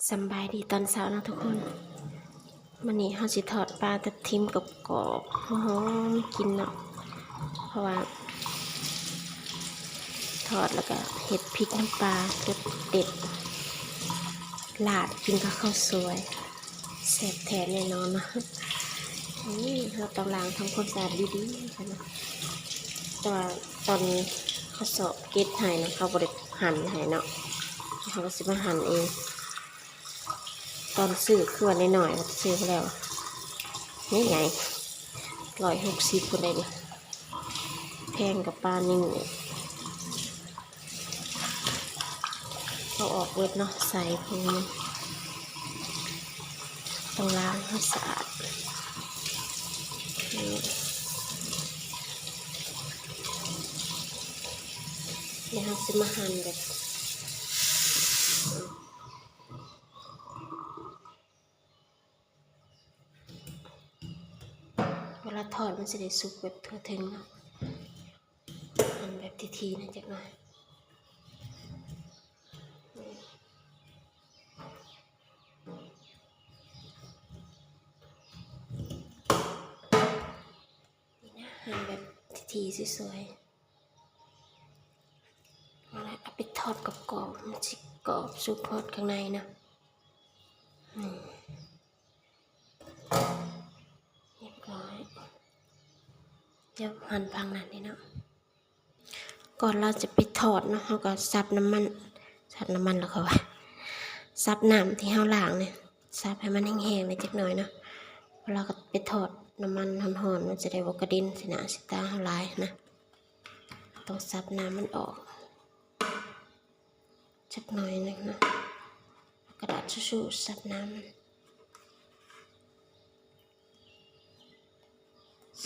ສຳບາຍດີຕອນເຊົ້າເນາະທຸກຄົນ. ມື້ນີ້ເຮົາຊິທອດປາທັບທິມກອບໆ ຫອມໆ ກິນເນາະ ເພາະວ່າທອດແລ້ວກະເຮັດພິກນ້ຳປາເດັດໆ ລາດກິນກັບເຂົ້າສວຍ ແຊບແທ້ແນ່ນອນເນາະ. ນີ້ເຮົາຕ້ອງລ້າງທຳຄວາມສະອາດດີໆ ແຕ່ວ່າຕອນເຂົາເຊາະເກັດໃຫ້ນະ ເຂົາບໍ່ໄດ້ ຫັນໃຫ້ເນາະ ເຮົາກະຊິມາຫັນເອງ. ຕອນຊື້ຄືວ່ານ້ອຍໆ ຊື້ມາແລ້ວໃຫຍ່ໆ ຮ້ອຍຫົກສິບພຸ້ນໃດ໋ນີ້ ແພງກະປານນີ້. ເອົາອອກເບິດເນາະ ໃສ່ພຸ້ນ ຕ້ອງລ້າງໃຫ້ສະອາດ. ນີ້ ດຽວເຮົາຊິມາຫັ່ນແບບ ເວລາທອດມັນຊິໄດ້ສຸກແບບທົ່ວເຖິງເນາະ ຫັ່ນແບບຖີ່ໆ ແດ່ຈັກໜ້ອຍ. ນີ້ນະ ຫັ່ນແບບຖີ່ໆ ສວຍໆ ເອົາລະ ເອົາໄປທອດກອບໆ ມັນຊິກອບສຸກຮອດຂ້າງໃນເນາະ. ນີ້ ຮຽບຮ້ອຍ ດຽວຫັ່ນຝັ່ງນັ້ນນີ້ເນາະ. ກ່ອນເຮົາຈະໄປທອດເນາະ ເຮົາກະສັບນ້ຳມັນ ສັບນ້ຳມັນແລ້ວເຂົາວ່າ ສັບນ້ຳທີ່ເຮົາລ້າງນີ້ ສັບໃຫ້ມັນແຫ້ງໆ ແດ່ຈັກໜ້ອຍເນາະ ເພາະເຮົາກະໄປທອດນ້ຳມັນຮ້ອນໆ ມັນຈະໄດ້ບໍ່ກະເດັນໃສ່ໜ້າໃສ່ຕາເຮົາຫຼາຍນະ. ຕ້ອງສັບນ້ຳມັນອອກຈັກໜ້ອຍໜຶ່ງເນາະ ກະດາດທິດຊູ່ສັບນ້ຳມັນ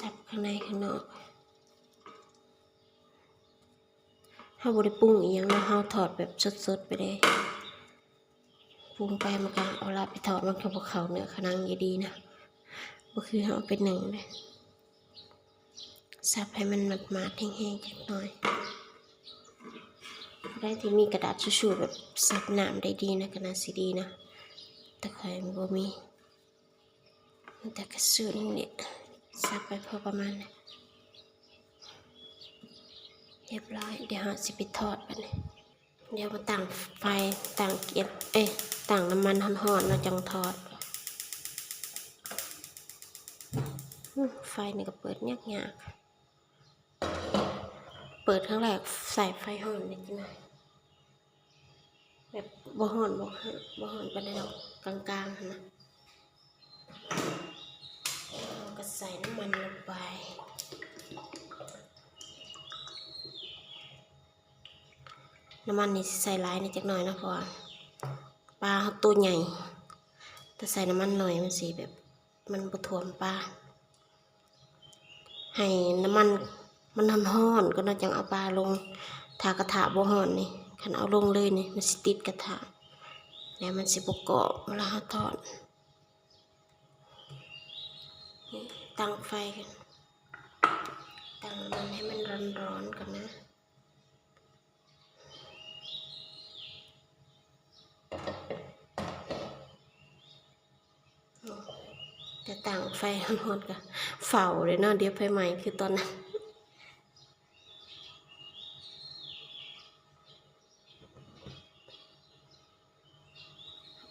ສັບຂ້າງໃນຂ້າງນອກ. ເຮົາບໍ່ໄດ້ປຸງອີ່ຫຍັງເນາະ ເຮົາທອດແບບສົດໆ ໄປເລີຍ ປຸງໄປມັນກະ ເວລາໄປທອດມັນກະບໍ່ເຂົ້າເນື້ອເຂົ້າໜັງຢູ່ດີນະ ບໍ່ຄືເຮົາເອົາໄປໜຶ້ງເດ້. ສັບໃຫ້ມັນໝາດໆ ແຫ້ງໆ ຈັກໜ້ອຍ ຜູ້ໃດທີ່ມີກະດາດທິດຊູ່ແບບສັບນ້ຳໄດ້ດີນະ ກະໜ້າຊິດີນະ ແຕ່ຂ້ອຍບໍ່ມີ. ແຕ່ກະສູດນີ້ແຫຼະ ສັບໄປພໍປະມານນີ້ ຮຽບຮ້ອຍ. ດຽວເຮົາຊິໄປທອດບາດນີ້ ດຽວມາຕັ້ງໄຟ ຕັ້ງເກັບ ເອີຍ ຕັ້ງນ້ຳມັນຮ້ອນໆ ເນາະ ຈັ່ງທອດ. ອື ໄຟນີ້ກະເປີດຍາກໆ ເປີດຄັ້ງແລກໃສ່ໄຟຮ້ອນເດ ແບບບໍ່ຮ້ອນ ບໍ່ຮ້ອນ ບໍ່ຮ້ອນປານໃດດອກ ກາງໆ ຫັ້ນນະ. ເຮົາກະໃສ່ນ້ຳມັນລົງໄປ ນ້ຳມັນນີ້ຊິໃສ່ຫຼາຍແດ່ຈັກໜ້ອຍເນາະ ເພາະວ່າປາເຮົາໂຕໃຫຍ່ ແຕ່ໃສ່ນ້ຳມັນໜ້ອຍມັນຊິແບບ ມັນບໍ່ຖ້ວມປາ. ໃຫ້ນ້ຳມັນມັນຮ້ອນໆ ກ່ອນເນາະ ຈັ່ງເອົາປາລົງ ຖ້າກະທະບໍ່ຮ້ອນນີ້ ຄັນເອົາລົງເລີຍນີ້ ມັນຊິຕິດກະທະ ແລ້ວມັນຊິບໍ່ກອບເວລາເຮົາທອດ. ນີ້ ຕັ້ງໄຟກັນ ຕັ້ງນ້ຳມັນໃຫ້ມັນຮ້ອນໆ ກ່ອນນະ. ແຕ່ຕັ້ງໄຟຮ້ອນໆ ກະເຝົ້າເດ້ເນາະ ດຽວໄຟໄໝ້ຄືຕອນນັ້ນ.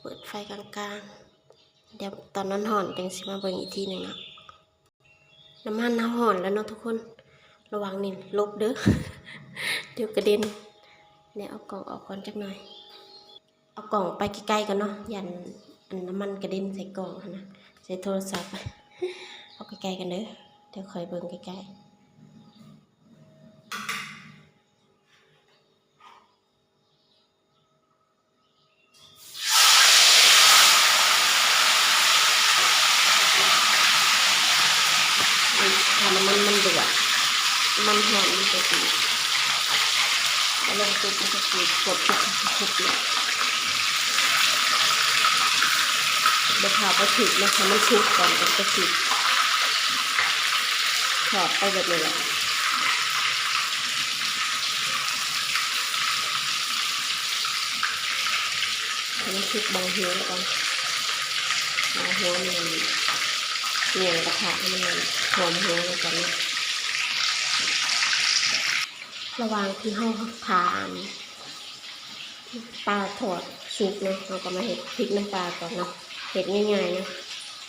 ເປີດໄຟກາງໆ ດຽວຕອນນັ້ນຮ້ອນຈັ່ງຊິມາເບິ່ງອີກທີໜຶ່ງເນາະ. ນ້ຳມັນເຮົາຮ້ອນແລ້ວເນາະທຸກຄົນ ລະຫວ່າງນີ້ຫຼົບເດີ ດຽວກະເດັນ. ດຽວເອົາກ້ອງອອກກ່ອນຈັກໜ້ອຍ ເອົາກ້ອງໄປໃກ້ໆ ກ່ອນເນາະ ຢ້ານອັນນ້ຳມັນກະເດັນໃສ່ກ້ອງຫັ້ນນະ ໃສ່ໂທລະສັບ. ເອົາໃກ້ໆ ກ່ອນເດີ ດຽວຄ່ອຍເບິ່ງໃກ້ໆ. ຖ້ານ້ຳມັນມັນເດືອດ ມັນຮ້ອນ ມັນກະຊິ ເອົາລົງປຸບ ມັນກະຊິກົດ ເຮັດ ເຮັດ ເຮັດເລີຍ. ບໍ່ຖ້າບໍ່ຖືກເນາະ ໃຫ້ມັນສຸກກ່ອນ ຈັ່ງກະຊິທອດໄປແບບນີ້ແຫຼະ. ໃຫ້ມັນ ເຮັດບ່ອງຫົວກ່ອນ ເອົາຫົວມັນ ເອີ່ຫຍັງ ກະທະໃຫ້ມັນຫອມຫົວກ່ອນເນາະ. ລະຫວ່າງທີ່ເຮົາຖ້າ ປາທອດສຸກເນາະ ເຮົາກໍມາເຮັດພິກນ້ຳປາກ່ອນເນາະ ເຮັດງ່າຍໆເນາະ.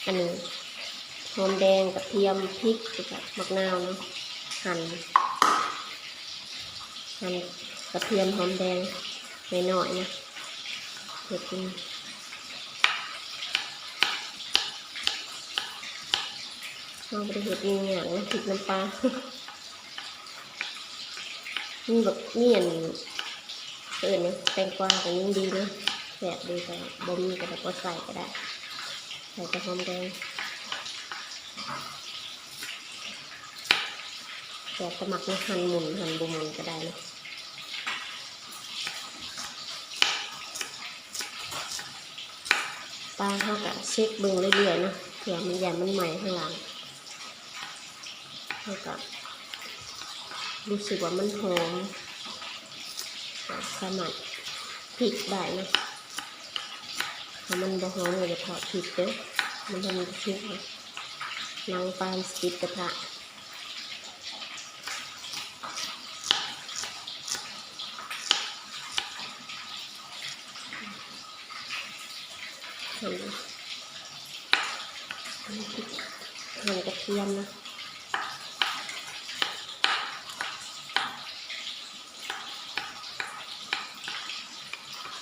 ອັນນີ້ຫອມແດງ ກະທຽມ ພິກ ແລ້ວກະໝາກນາວເນາະ ຫັ່ນ ຫັ່ນກະທຽມ ຫອມແດງນ້ອຍໆເນາະ ເຮັດ ເຮົາບໍ່ໄດ້ເຮັດຫຍັງຍາກເນາະ ພິກນ້ຳປາ. ມີບັກ ມີອັນ ເອີ້ນຫຍັງ ແຕງກວາກໍຍັງດີເນາະ ແຊບດີ ແຕ່ວ່າບໍ່ມີກໍບໍ່ໃສ່ກໍໄດ້ ໃສ່ແຕ່ຫອມແດງ. ແຕ່ກໍມັກເນາະ ຫັ່ນໝຸ່ນ ຫັ່ນບໍ່ໝຸ່ນກໍໄດ້ເນາະ. ປາເຮົາກະເຊັກເບິ່ງເລື້ອຍໆເນາະ ເພື່ອມັນ ຢ້ານມັນໄໝ້ຂ້າງຫຼັງ. ເຮົາກະຮູ້ສຶກວ່າມັນຫອມ ກະສາມາດພິກໄດ້ເນາະ. ຖ້າມັນບໍ່ຫອມກໍຢ່າເຜົາພິກເດີ້ ມັນບໍ່ມີພິກ ໜັງປາມັນຊິຕິດກະທະ. ຫັ່ນ ຫັ່ນກະທຽມເນາະ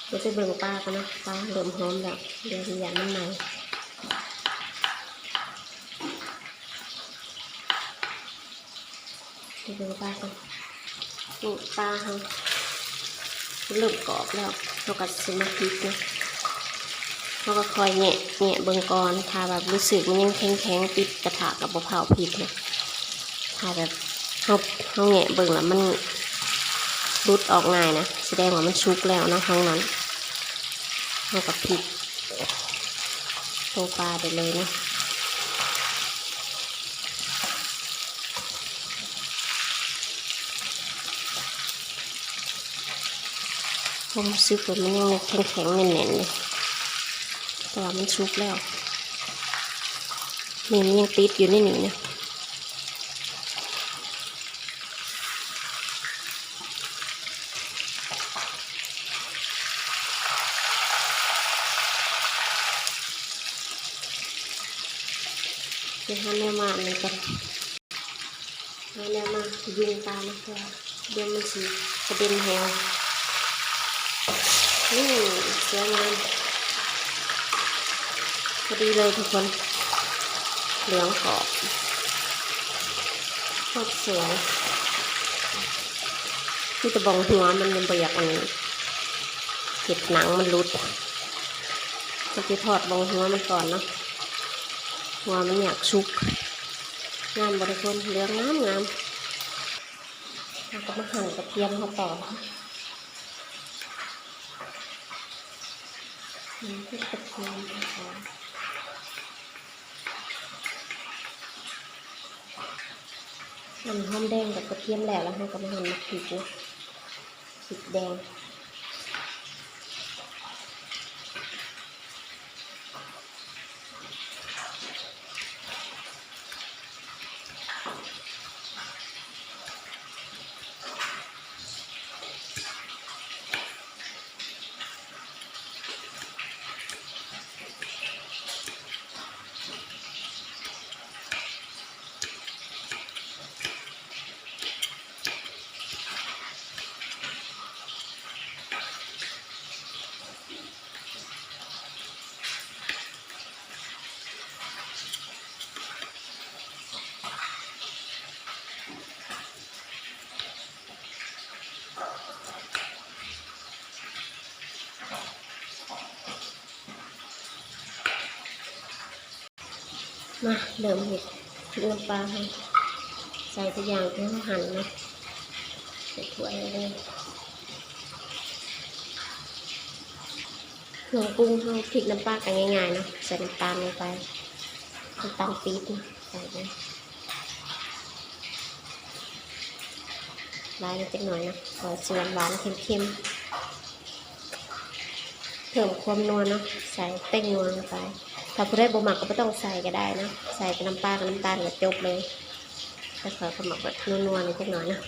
ດຽວໄປເບິ່ງປາກ່ອນເນາະ ປາເລີ່ມຫອມແລ້ວ ດຽວຢ້ານມັນໄໝ້. ໄປເບິ່ງປາກ່ອນ ນີ້ປາເຮົາເລີ່ມກອບແລ້ວ ເຮົາກໍຊິມາພິກເນາະ. ເຮົາກໍຄ່ອຍແງະ ແງະເບິ່ງກ່ອນ ຖ້າແບບຮູ້ສຶກມັນຍັງແຂງໆ ຕິດກະທະກໍບໍ່ເຜົາພິກເນາະ. ຖ້າແບບເຮົາ ເຮົາແງະເບິ່ງແລ້ວມັນຫຼຸດອອກງ່າຍນະ ສະແດງວ່າມັນສຸກແລ້ວເນາະ. ທາງນັ້ນເຮົາກໍພິກໂຕປາໄດ້ເລີຍເນາະ. ຄວາມຮູ້ສຶກວ່າມັນຍັງແຂງໆ ແໜ້ນໆ ຢູ່ ແຕ່ວ່າມັນສຸກແລ້ວ. ນີ້ມັນຍັງຕິດຢູ່ໃນນີ້ນະ. ໄປຫາແນວມາອັນນີ້ກ່ອນ ຫາແນວມາຍຸງປາເນາະ ເພາະວ່າດຽວມັນຊິກະເດັນແຮງ. ນີ້ ສວຍງາມ ພໍດີເລີຍທຸກຄົນ ເຫຼືອງກອບ ໂຄດສວຍ. ມີແຕ່ບ່ອງຫົວມັນຍັງບໍ່ຢາກ ອັນ ເຮັດໜັງມັນຫຼຸດ ເຮົາຊິທອດບ່ອງຫົວມັນກ່ອນເນາະ ເພາະວ່າມັນຢາກສຸກ. ງາມບໍ່ທຸກຄົນ ເຫຼືອງງາມໆ. ເຮົາກໍມາຫັ່ນກະທຽມເຮົາຕໍ່ ຫັ່ນກະທຽມເຮົາຕໍ່. ອັນຫອມແດງກັບກະທຽມແລ້ວ ແລ້ວເຮົາກໍມາຫັ່ນໝາກພິກເນາະ ພິກແດງ. ມາ ເລີ່ມເຮັດ ພລິກນ້ຳປາເຮົາ ໃສ່ທຸກຢ່າງທີ່ເຮົາຫັ່ນເນາະ ໃສ່ຖ້ວຍເລີຍ. ເຄື່ອງປຸງເຮົາ ພລິກນ້ຳປາກໍງ່າຍໆເນາະ ໃສ່ນ້ຳຕານລົງໄປ ນ້ຳຕານປີບໃສ່ໄປ ຫຼາຍໄປຈັກໜ້ອຍເນາະ ເພາະວ່າຊິຫວານໆ ເຄັມໆ. ເພີ່ມຄວາມນົວເນາະ ໃສ່ແປ້ງນົວລົງໄປ. ຖ້າຜູ້ໃດບໍ່ມັກກໍບໍ່ຕ້ອງໃສ່ກໍໄດ້ເນາະ, ໃສ່ແຕ່ນ້ຳປາກັບນ້ຳຕານກໍຈົບເລີຍ. ແຕ່ຂ້ອຍກໍມັກແບບນົວໆ ໜ້ອຍຈັກໜ້ອຍເນາະ,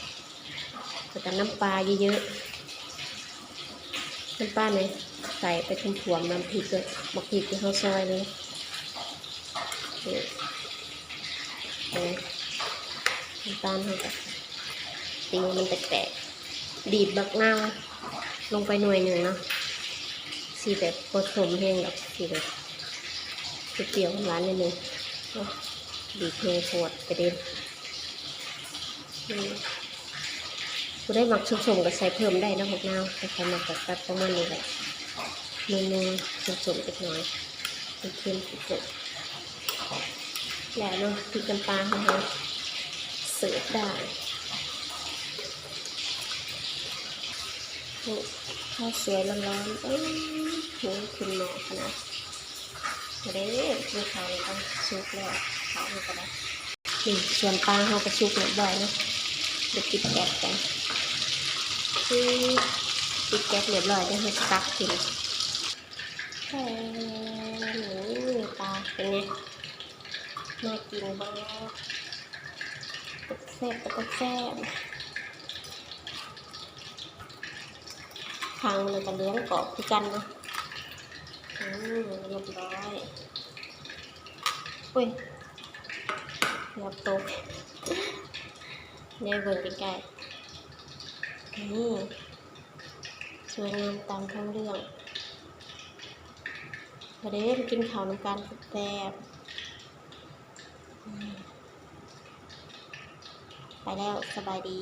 ແລ້ວກໍນ້ຳປາເຍີະໆ. ນ້ຳປານີ້ໃສ່ໄປຖ້ວມໆ ນ້ຳພລິກ ໝາກພລິກທີ່ເຮົາຊອຍເລີຍ. ນີ້ ເອີ ນ້ຳຕານເຮົາກໍຕີໃຫ້ມັນແຕກໆ. ດີບບັກນາວລົງໄປໜ່ວຍໜຶ່ງເນາະ, ຊິແບບບໍ່ສົ້ມແຮງດອກ, ຊິແບບປ່ຽວໆ ຫວານໆ ໜ້ອຍໜຶ່ງ. ໂອ້ ດີບແຮງໂພດກະເດັນ. ນີ້ ຜູ້ໃດມັກສົ້ມໆ ກໍໃສ່ເພີ່ມໄດ້ເນາະ ບັກນາວ, ແຕ່ຂ້ອຍມັກແບບປະມານນີ້ແຫຼະ ນົວໆ ສົ້ມໆ ຈັກໜ້ອຍ ເຄັມໆ ສຸກໆ ແລ້ວເນາະ. ພລິກນ້ຳປາຂອງເຮົາເສີບໄດ້. ໂອ້ ເຂົ້າສວຍຮ້ອນໆ ເອີ ໂຫ ຂຶ້ນໝໍ້ຂະໜາດ. ມາເດີ ກິນເຂົ້ານຳກັນ, ສຸກແລ້ວເຂົ້ານຳກັນ. ນີ້ ສ່ວນປາເຮົາກໍສຸກຮຽບຮ້ອຍເນາະ, ໄດ້ປິດແກັສໄປ. ອື ປິດແກັສຮຽບຮ້ອຍ ດຽວເຮົາຕັກກິນ. ແທ້ ນີ້ປາເປັນໄງ? ໜ້າກິນບໍ່? ເປັນຕາແຊບ ເປັນຕາແຊບ. ຂ້າງມັນກໍເຫຼືອງກອບຄືກັນເນາະ. ອື ຮຽບຮ້ອຍ. ອຸ້ຍ ເກືອບຕົກ. ແນມເບິ່ງໃກ້ໆ ນີ້ ສວຍງາມຕາມທ້ອງເລື່ອງ. ມາເດີ ມາກິນເຂົ້ານຳກັນແຊບໆ. ອື ໄປແລ້ວ ສະບາຍດີ.